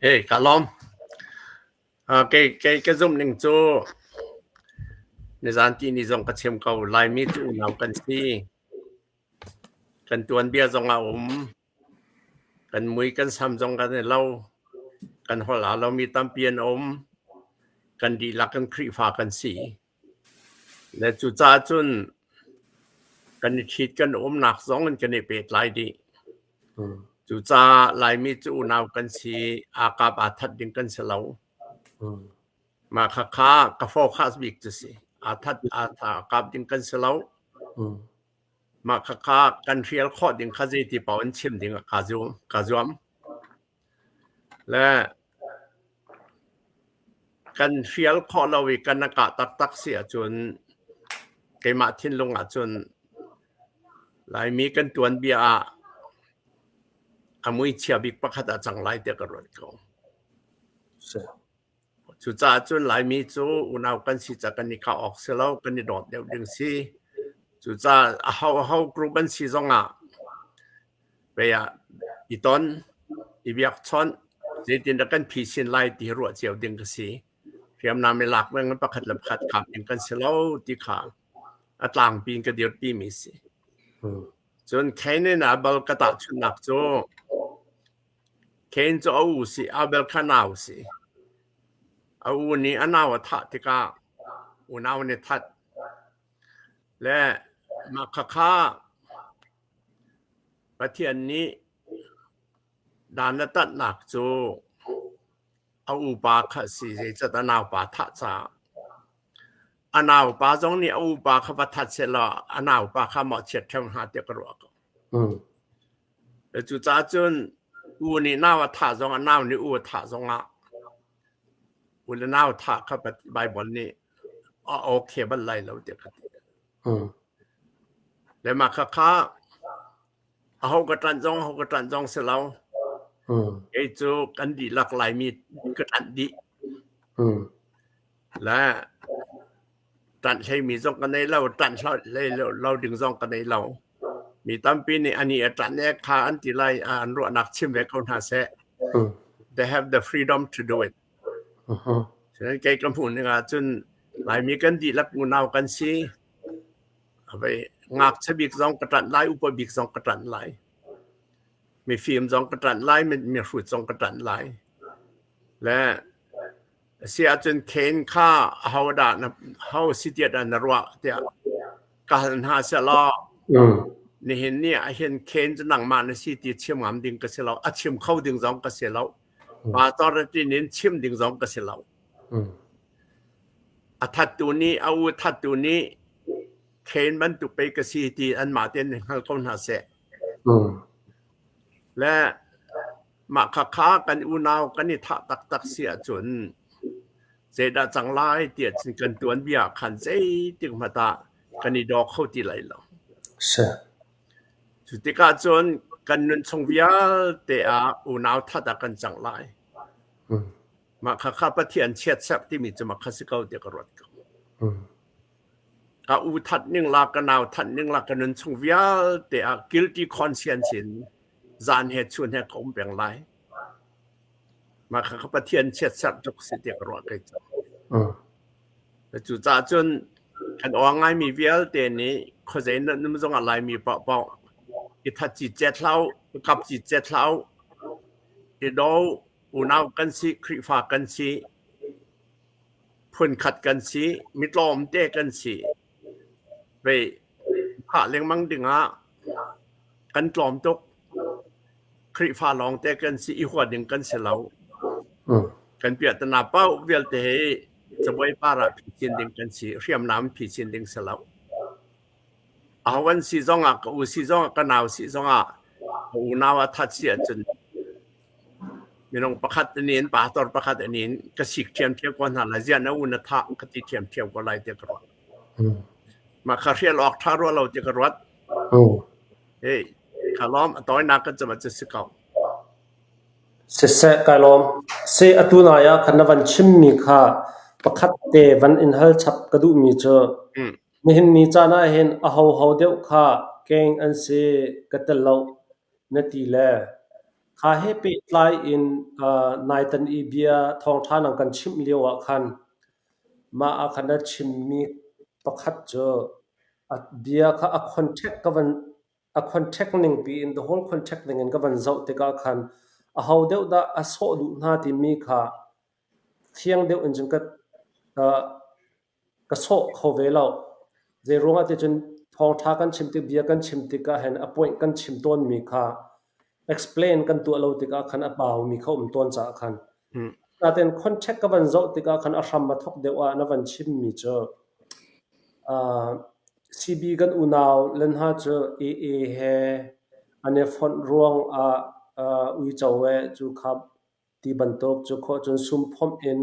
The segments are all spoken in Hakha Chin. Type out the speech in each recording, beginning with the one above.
Hey, ka lawm. Uh, kei kei ka zumh ning cu nizan ti ni zong ka chim ko. Laimi cu unau kan si. Kan tuanbia zong a um. Kan mui kan sam zong kan i lo. Kan holh aa lomi tampi an um. Kan dihlak kan Khrihfa kan si. Le cucaah cun kan i ṭhit kan umnak zong in kan i pehtlai dih. Cucaah Laimi cu unau kan si, aa kap aa that ding kan si lo. Mah khakha ka focus bik cu si. Aa that aa tha kap ding kan si lo. Mah khakha kan hrial khawh ding kha zeiti paoh in chim ding ah kaa zuam. Kaa zuam. Le kan hrial khawh lo i kan a kah taktak si ahcun keimah thinlung ahcun Laimi kan tuanbia ah a muichia bik pakhat ah cang lai tiah ka ruat ko. Cucaah cun Laimi cu unau kan si ca kan i kah awk si lo, kan i dawt deuh ding si. Cucaah aho aho group an si zongah pei ah i ton, i biakchawnh, zeitindah kan phisin lai ti hi ruah cio ding ka si. Hriamnam i lak in pakhat le pakhat kap ding kan si lo ti kha a tlangpi in ka dirpi mi si. Cun Cain in Abel ka tahchunhnak cu Cain cu a u si, Abel kha nau si. A u nih a nau a thah tikah unau nih that. Le mah khakha Pathian nih dan a tatnak cu a upa kha a si, zeicahtiah a naupa thah caah. A naupa zong nih a upa kha va that sehlaw a naupa kha mawhchiat ṭheo hnga tiah ka ruah ko. Cucaah cun u nih nau a thah zongah nau nih u a thah zongah u le nau thah kha Baibal nih a okay bal lai lo tiah ka ti. Le mah khakha aho ka ṭanh zong aho ka ṭanh zong si lo. Kei cu kan dihlak Laimi ka ṭanh dih. Le ṭanh hleimi zong ka nei lo, ṭanh hlei lo ding zong ka nei lo. Mi tampi nih anih a ṭanh e kha an ti lai, an ruahnak chim ve ko hna seh. They have the freedom to do it. Cun kei ka hmuh ning ahcun Laimi kan dihlak unau kan si. Ngakchia bik zong ka ṭanh lai, upa bik zong ka ṭanh lai. Mifim zong ka ṭanh lai, mihrut zong ka ṭanh lai. Le a si ahcun Cain kha ahodah na ho si tiah dah na ruah tiah ka hal hna sehlaw nihin ni ah hin Cain cu nangmah na si ti chim ngam ding ka si lo. A chim kho ding zong ka si lo. Pastor tin in chim ding zong ka si lo. A thattu nih a u thattu nih Cain bantuk pei ka si ti anmah tein hngal ko hna seh. Le mah khakha kan unau kan i thah taktak si ahcun zeidah cang lai tiah cun kan tuanbia khan zeitik hmanh ah kan i daw kho ti lai lo. Cu tikah cun kan nun chung vialte ah unau that ah kan cang lai. Mah khakha Pathian chiatserh timi cu mah kha si ko tiah ka ruat ko. Ka u that ning la ka nau that ning la ka nun chung vialte ah guilty conscience in zan he chun he ka um peng lai. Mah kha ka Pathian chiatserh tuk si tiah ka ruah kei cu. Cucaah cun kan awng ngaimi vialte nih khuazei nan um zongah Laimi paohpaoh i that cicet hlah u, i kap cicet hlah u, i do unau kan si, Khrihfa kan si, phunkhat kan si, mi tlawmte kan si. Vei thah lengmang dingah kan tlawm tuk. Khrihfa lawngte kan si i hua ding kan si lo. Kan piahtana paoh vialte hi cabuai par ah phisin ding kan si, hriamnam phisin ding si lo. Aho an si zongah, ka u si zongah, ka nau si zongah, ka unau a that si ahcun minung pakhat in pastor pakhat in ka sik ṭhiamṭhiam ko hna lai. Ziah na u na thah ka ti ṭhiamṭhiam ko lai tiah ka ruat. Mah kha hrial awk ṭha rua lo tiah ka ruat. Hei, ka lawm a tawinak kan cam ah si ko. Siseh, kai lawm. Si atu nai ah khan na van chimmi kha pakhat te van in hal chap ka duhmi cu nihin ni caan ah hin ahoho deuh kha keng an si ka tel lo na ti le. Kha he pehtlai in naitan i bia thawngṭha nang kan chimh lio ah khan mah ah khan na chimmi pakhat cu a bia kha a contact ka van a contact ning piin the whole contact ning in ka van zoh tikah khan aho deuh dah a sawh duh hna timi kha fiang deuh in cun ka Ka sawh kho ve lo. Zeiruangah ticun thawngṭha kan chim tik, bia kan chim tikah hin a point kan chim tawnmi kha explain kan tuah lo tikah khan a paumi kha um tawn caah khan. Natein contact ka van zoh tikah khan a hram a thawk deuh ah na van chimmi cu uh, CB kan unau le hna cu AA he an i fonh ruang ah uh, uico eh cu kha ti bantuk cu khawh cun sumphomh in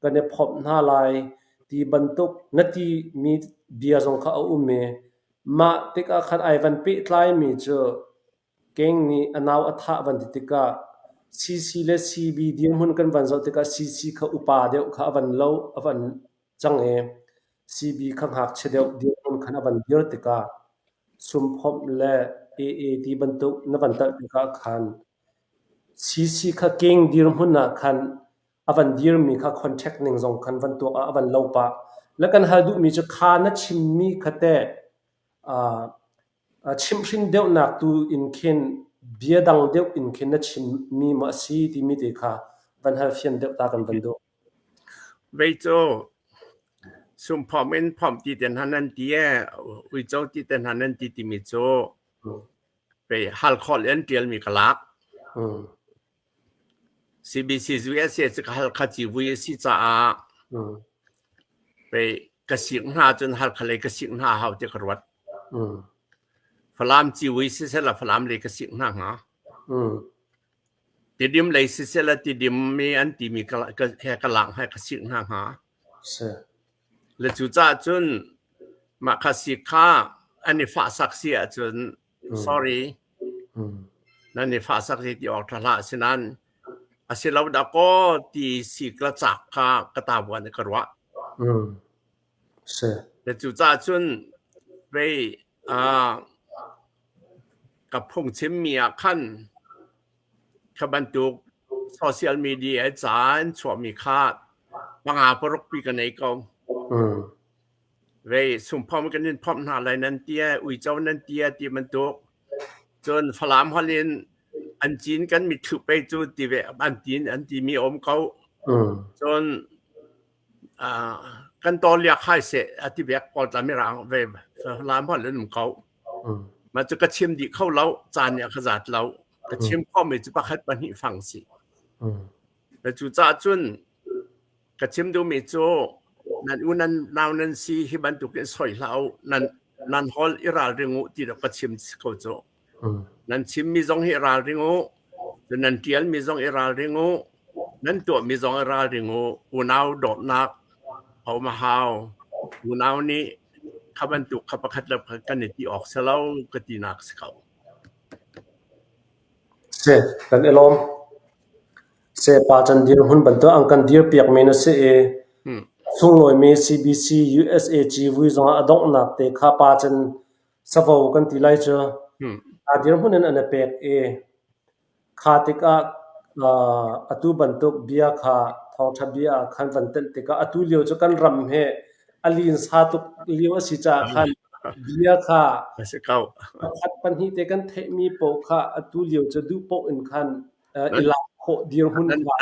kan i phomh hna lai ti bantuk na timi bia zong kha a um i mah tikah khan ai van pehtlaimi cu keng nih a nau a thah van ti tikah CC le CB dirhmun kan van zoh tikah CC kha upa deuh kha a van lo a van cang i CB kha ngakchia deuh dirhmun khan a van dir tikah sumphomh le AA ti bantuk na van talh tikah khan CC kha king dirhmun ah khan a van dirmi kha contact ning zong khan van tuak ah a van lo pah. Le kan hal duhmi cu kha na chimmi kha teh chimhhrin deuhnak tu in khin bia dang deuh in khin na chimmi maw a si timi te kha van hal fian deuh ta kan van duh. Vei cu sumphawm in phomh ti te hna nan ti ee, uico ti te hna nan ti timi cu Pei Halkhaw le an ṭialmi ka lak. CBC USA cu ka Halkha civui a si caah pei ka sik hna cun Halkha lei ka sik hna hau ti ka ruat. Falam civui siseh la Falam lei ka sik hna hnga. Tidim lei siseh la Tidim mi an timi ka, ka, he ka lak he ka sik hna hnga. Le cucaah cun mah kha sik kha an i fahsak si ahcun sorry nan i fahsak si ti awk ṭha hlah. Asinain a si lo dahkaw ti sik le cak kha ka tavuan i ka ruah. Le cucaah cun pei ka phungchimmi ah khan Kha bantuk social media ca an chuahmi kha panga paruk pi ka nei ko. Vei sumphom kan in phomh hna lai nan tia, uico nan tia ti bantuk. Cun Falam holh in an cin kan mitthlu pei cu ti ve an tin an timi a um ko. Cun kan taw liak hai seh a ti bek pawl tla mirang ve Falam holh in um ko. Mah cu ka chim dih kho lo, caan nih a ka zat lo. Ka chim khawhmi cu pakhat pahnih fang si. Cucaah cun ka chim duhmi cu nan u nan nau nan si hi bantukin soi hlah u. Nan nan hol i ralring u ti ka chim ko cu. Nan chimmi zong hi ralring u. Cun nan ṭialmi zong i ralring u. Nan tuahmi zong i ralring u. Unau dawtnak a um a hau. Unau nih kha bantuk kha pakhat le pakhat kan i ti awk si lo ka tinak si ko. Si, kan i lawm. Sepa can dirhmun bantuk an kan dirpiakmi na si i sunglawimi CBC USA civui zongah a donghnak te kha pa cen savo kan ti lai cu. Aa dirhmun in an i pek i Kha tikah atu bantuk bia kha thawngṭha bia ah khan van tenh tikah atu lio cu kan ram hi a linsa tuk lio a si caah khan bia kha pakhat pahnih te kan theihmi paoh kha atu lio cu duh paoh in khan i lak khawh dirhmun kha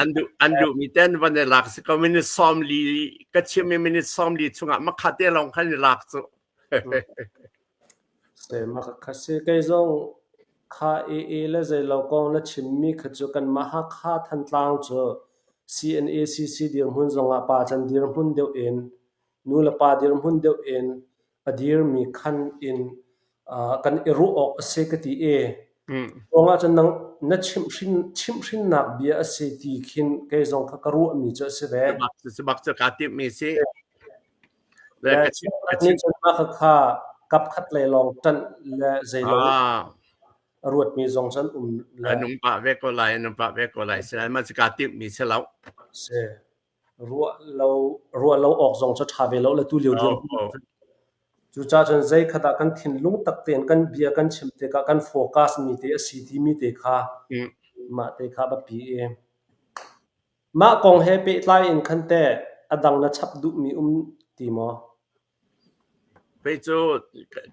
an duhmi ten van i lak si ko minute 40 ka chim i minute 40 chungah makha te lawng khan i lak cu. Mah kha si. Kei zong kha AA le zeilo kong na chimmi kha cu kanmah Hakha Thantlang cu CNACC dirhmun zongah pa can dirhmun deuh in nu le pa dirhmun deuh in a dirmi khan in kan i ruah awk a si ka ti i ruangah cun nang na chimhhrinnak bia a si ti khin kei zong kha ka ruahmi cu a si ve. Cu bak cu kaa timhmi si. Le nih cun mah khakha kapkhat lei lawng ṭanh le zeilo a ruatmi zong cu an um le. An um pah ve ko lai, an um pah ve ko lai. Sinain mah cu kaa timhmi si lo. Si. Ruah lo, ruah lo awk zong cu ṭha ve lo le tu lio dirhmun. Cucaah cun zeikhat ah kan thinlung tak tein kan bia kan chim tikah kan focus mi te a si timi te kha. Mah te kha biapi i mah kong he pehtlai in khan teh a dang na chap duhmi um ti maw? Kei cu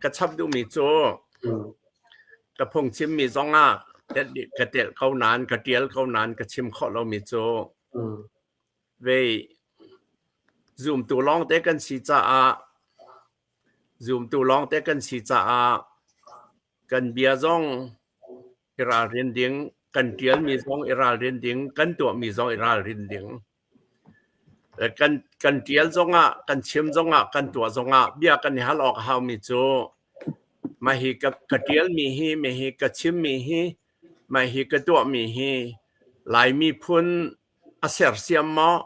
ka chap duhmi cu ka phungchimmi zongah ka telh ko nain ka ṭial ko nain ka chim khawh lomi cu vei zumtu lawngte kan si caah zumtu lawngte kan si caah kan bia zong i ralrin ding, kan ṭialmi zong i ralrin ding, kan tuahmi zong i ralrin ding. Kan ṭial zongah, kan chim zongah, kan tuah zongah bia kan i hal awk a haumi cu mah hi ka ṭialmi hi, mah hi ka chimmi hi, mah hi ka tuahmi hi Laimi phun a sersiam maw,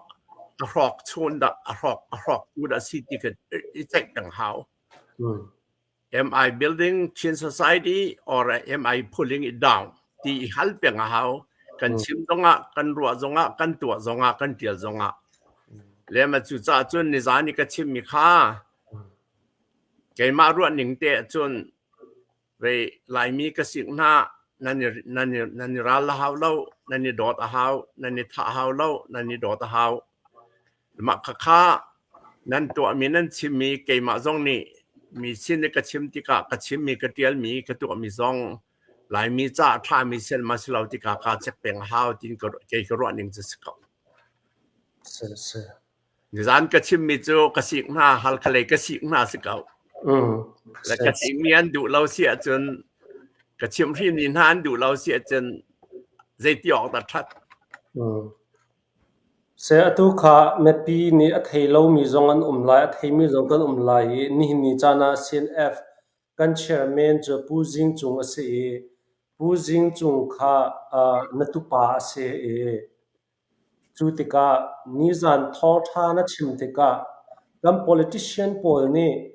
a hrawk chun dah, a hrawk a hrawktu dah si ti ka i ceih peng hau. Am I building Chin society or am I pulling it down? Ti i hal peng a hau. Kan chim zongah, kan ruah zongah, kan tuah zongah, kan tial zongah. Le ma cu caah cun nizan i ka chimmi kha keimah ruah ning te ahcun vei Laimi ka sik hna nan i, nan i, nan i ral a hau lo, nan i dawt a hau, nan i thah hau lo, nan i dawt a hau. Mah khakha nan tuahmi nan chimmi keimah zong nih mi sin i ka chim tikah ka chimmi ka ṭialmi ka tuahmi zong Laimi caah a ṭhami si ma si lo tikah kaa check peng a hau tiin kei ka ruah ning cu si ko. Si si. Nizan ka chimmi cu ka sik hna, Halkha lei ka sik hna si ko. Le ka chimmi an duh lo si ahcun ka chimhhrinmi hna an duh lo si ahcun zeiti awk dah ṭhat. Seh atu kha mipi nih a thei lomi zong an um lai, a theimi zong kan um lai i nihin ni caan ah CNF kan chairman cu Pu Zing Cung a si i Pu Zing Cung kha na tupa a si i cu tikah nizan thawngṭha na chim tikah kan politician pawl nih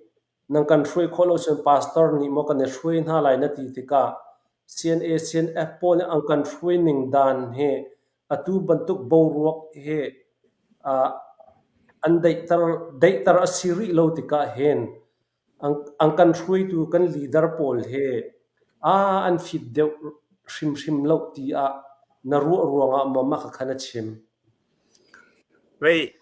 Nan kan hruai khawh lo cun pastor nih maw kan i hruai hna lai na ti tikah CNA CNF pawl nih an kan hruai ning dan hi atu bantuk boruak hi an daihter daihter a si rih lo tikah hin an kan hruaitu kan leader pawl hi an fit deuh hrimhrim lo tiah na ruah ruangah maw mah khakha na chim? Wei,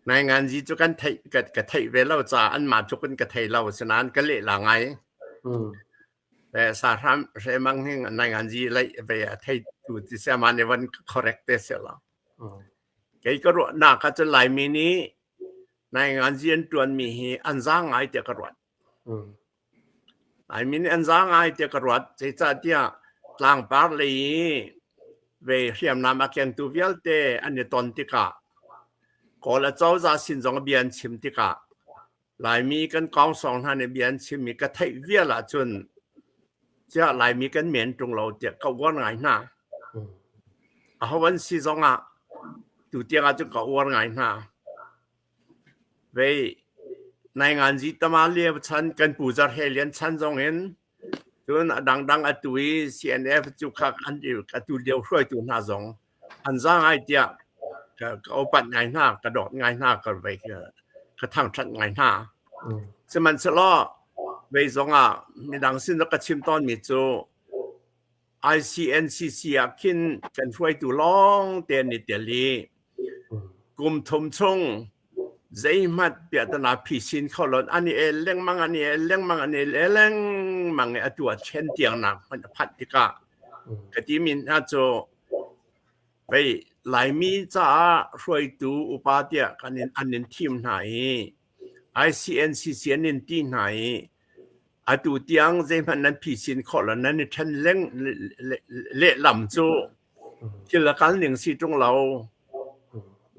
Nainganzi cu kan theih ka, ka theih ve lo caah anmah tluk in ka thei lo asinain ka lehla ngai. Sahram hremang hi nainganzi lei ve a theitu ti si ama nih van correct te si lo. Kei ka ruahnak ah cun Laimi nih nainganzi an ṭuanmi hi an za ngai tiah ka ruat. Laimi nih an za ngai tiah ka ruat. Zeicahtiah tlangpar lei i ve hriamnam a kengtu vialte an i ton tikah Kawl acozah sin zong bia an chim tikah Laimi kan kawngsawng hna nih bia an chimmi ka theih vial ahcun ciah Laimi kan men ṭung lo tiah ka uar ngai hna. Aho an si zongah tutiang ahcun ka uar ngai hna. Vei nainganzi tama lio chan kan pu Zarh He Lian chan zong in cun a dangdang atu i CNF cu kha an atu lio hruaitu hna zong an za ngai tiah ka ka opat ngai hna ka dawt ngai hna ka vei ka thangṭhat ngai hna. Sihmanhsehlaw vei zong ah midang sin ka chim tawnmi cu ICNCC ah khin kan hruaitu lawng te an i tel i kum thum chung zeihmanh piahtana phisin kho lo an i el lengmang an i el lengmang an i el lengmang i atu ah ṭhen tiang nak hmanh a phanh tikah ka timi hna cu pei Laimi caah hruaitu upa tiah kan in an in thim hna i ICNCC an in ti hna i Atu tiang zeihmanh nan phisin khawh lo nan i ṭhen leng lehlam cu thil a kal ning si ṭung lo.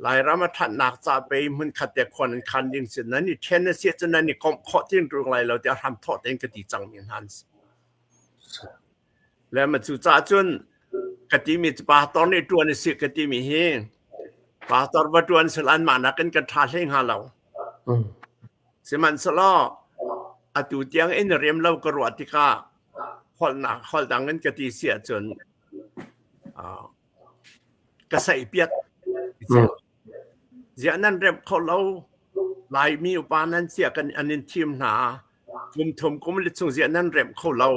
Lairam a ṭhatnak ca pei hmunkhat te khua nan khan ding si nan i ṭhen a si ahcun nan i komh khawh ti ṭung lai lo tiah hram thawh tein ka ti cangmi hna an si. Le ma cu caah cun ka timi cu pastor nih ṭuan a si ka timi hi pastor va ṭuan sel anmah nakin kan ṭha hlei hnga lo. Sihmanhsehlaw atu tiang in rem lo ka ruah tikah holhnak holh dang in ka ti si ahcun ka saihpiat. Ziah nan remh kho lo Laimi upa nan sia kan an in thim hna kum thum kum li chung ziah nan remh kho lo.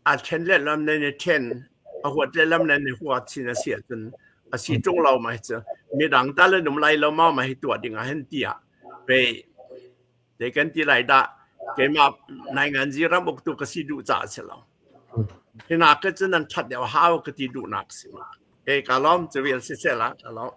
A ṭhen lehlam nan i ṭhen, a huat lehlam nan i huat sin a si ahcun a si ṭung lo ma hi cu midang tal an um lai lo maw ma hi tuah ding ah hin tiah pei zei kan ti lai dah, keimah nainganzi ram uktu ka si duh caah a si lo. Hi nak ka cu nan ṭhat deuh hau ka ti duhnak si. Kei ka lawm cu vial siseh la ka lawm.